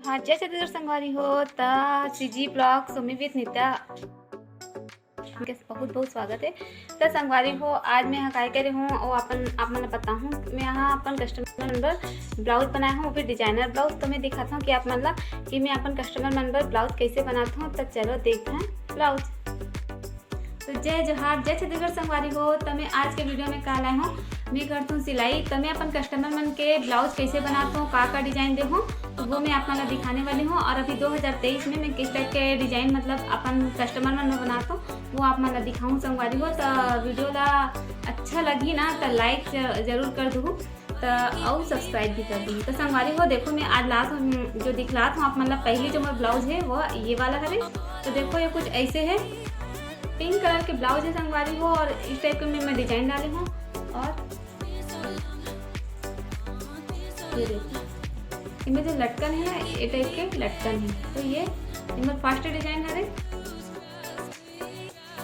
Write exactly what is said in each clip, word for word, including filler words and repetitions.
हाँ, जय छत्तीसगढ़ संगवारी हो, त CG vlogs, सुमी with नित्या के बहुत बहुत स्वागत है। त संगवारी हो, आज मैं ह काय करे हूँ, वो अपन आप मन ला बताहूँ। मैं यहाँ अपन customer मन बर blouse बनाए हूँ, वो भी designer blouse। तो मैं दिखाता हूँ कि आप मन ला कि मैं अपन customer मन बर blouse कैसे बनाता हूँ। त चलो देखते हैं blouse। तो जय जोहार, जय छत्तीसगढ़ संगवारी हो। त मैं आज के video में का लाए हूँ, मैं करत हूँ सिलाई। त मैं अपन customer मन के blouse कैसे बनात हूँ, का का design दे हूँ, तो वो मैं आप मन ला दिखाने वाली हूँ। और अभी दो हज़ार तेईस में मैं किस type के design, मतलब, अपन customer मन में बनात हूँ, वो आप मन ला दिखाऊँ संगवारी हो। त video ला अच्छा लगही ना, त like ज-, जरूर कर दू, त अउ subscribe भी कर दू। त संगवारी हो, देखो, मैं आज लात हूँ, जो दिखलात हूँ आप मन ला, पहली जो मोर blouse है, वो ये वाला हरे। तो देखो, ये कुछ ऐसे है, pink colour के blouse है संगवारी हो, और इस type के में मैं design डाले हूँ। और ये देखो, इनमें जो लटकन है ना, ये type के लटकन है। तो ये, ये मोर first design हरे।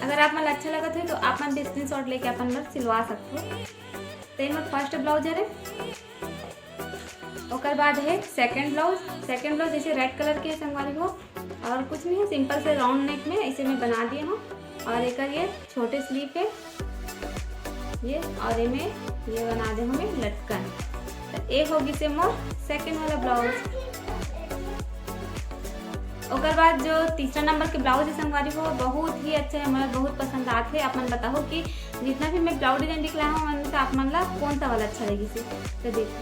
अगर आप मन अच्छा लगत हो तो आप मन भी screenshot लेके अपन बर सिलवा सकते हो। तो ये मोर first blouse हरे। ओकर बाद है second blouse। Second blouse जैसे red colour के है संगवारी हो, और कुछ नहीं है, simple से round neck में ऐसे मैं बना दिए हूँ। और एकर ये छोटे sleeve है ये, और एमे ये बना दे हूँ मैं लटकन। तो ये होगी से मोर second वाला blouse। ओकर बाद जो तीसरा number के blouse है संगवारी हो, बहुत ही अच्छा है, मोला बहुत पसंद आत है। आप मन बताओ कि जितना भी मैं blouse design दिखलाए हूँ, उनमें से आप मन ला कौन सा वाला अच्छा लगिस हे, तो देखो।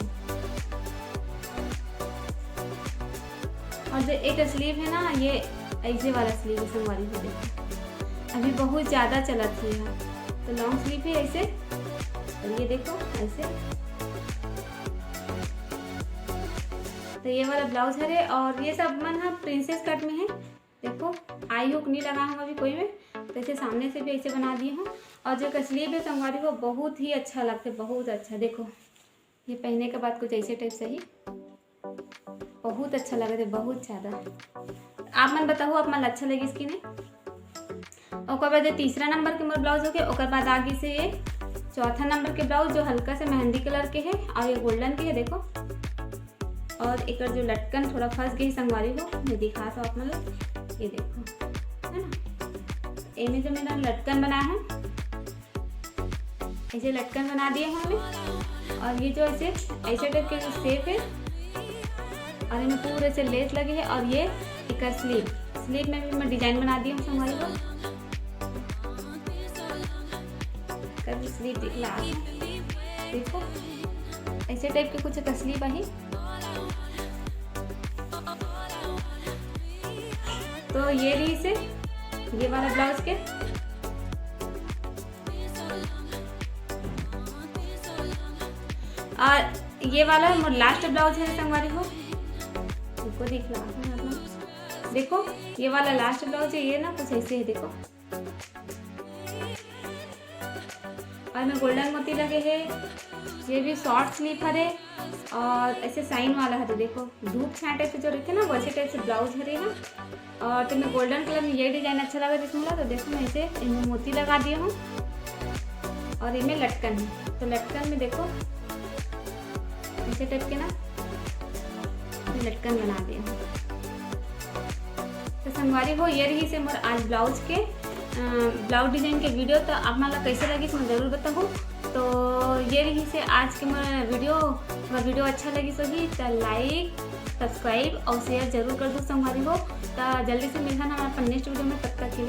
और जो एक sleeve है ना, ये ऐसे वाला sleeve है संगवारी हो, देखो, अभी बहुत ज़्यादा चलत है यहाँ। तो long sleeve है ऐसे, और ये देखो ऐसे। तो ये वाला blouse हरे, और ये सब मन ह princess cut में है। देखो, eye hook नहीं लगा हम अभी कोई में, तो इसे सामने से भी ऐसे बना दिए हूँ। और जो sleeve है संगवारी हो, बहुत ही अच्छा लगता है, बहुत अच्छा। देखो, ये पहने के बाद कुछ ऐसे type से ही बहुत अच्छा लगत है, बहुत ज़्यादा। आप मन बताओ, आप मन अच्छा लगिस कि नहीं? ओकर बाद ये तीसरा number के मोर blouse हो गए। ओकर बाद आगे से ये चौथा number के blouse, जो हल्का से मेहंदी colour के है और ये golden के है, देखो। और एकर जो लटकन थोड़ा फंस गई संगवारी हो, मैं दिखात हूँ आप मन ला, ये देखो, है ना, एमे जो मैंने लटकन बनाया है, ऐसे लटकन बना दिए हैं हमने। और ये जो ऐसे, ऐसे type के जो shape है, और इनमें पूरे से lace लगे है। और ये एकर sleeve, sleeve में भी मैं design बना दिए हूँ संगवारी हो। कभी sleeve दिखला है, देखो, ऐसे type के कुछ एकर sleeve आई। तो ये रहिस हे ये वाला blouse के। और ये वाला मोर last blouse है संगवारी हो, इनको देखना है आप लोग। देखो, ये वाला last blouse है, ये ना कुछ ऐसे है, देखो। और में golden मोती लगे है। ये भी short sleeve हरे और ऐसे shine वाला हरे। देखो, धूप छांटे से जो रखे ना, वैसे type से blouse हरे है। और तो मैं golden colour में ये design अच्छा लगा इसमें, तो देखो, मैं इसे इनमें मोती लगा दिया हूँ। और इनमें लटकन है, तो लटकन में देखो, ऐसे type के ना लटकन बना दिया हूँ। तो संगवारी हो, ये रहिस हे मोर आज blouse के, अ, blouse design के video। तो आप मन ला कैसे लगिस, मैं जरूर बताहू। तो ये रहिस हे आज के मोर video। अगर video अच्छा लगिस होही तो like, subscribe और share जरूर कर दो संगवारी हो। तो जल्दी से मिलथन हम अपन next video में, तब तक के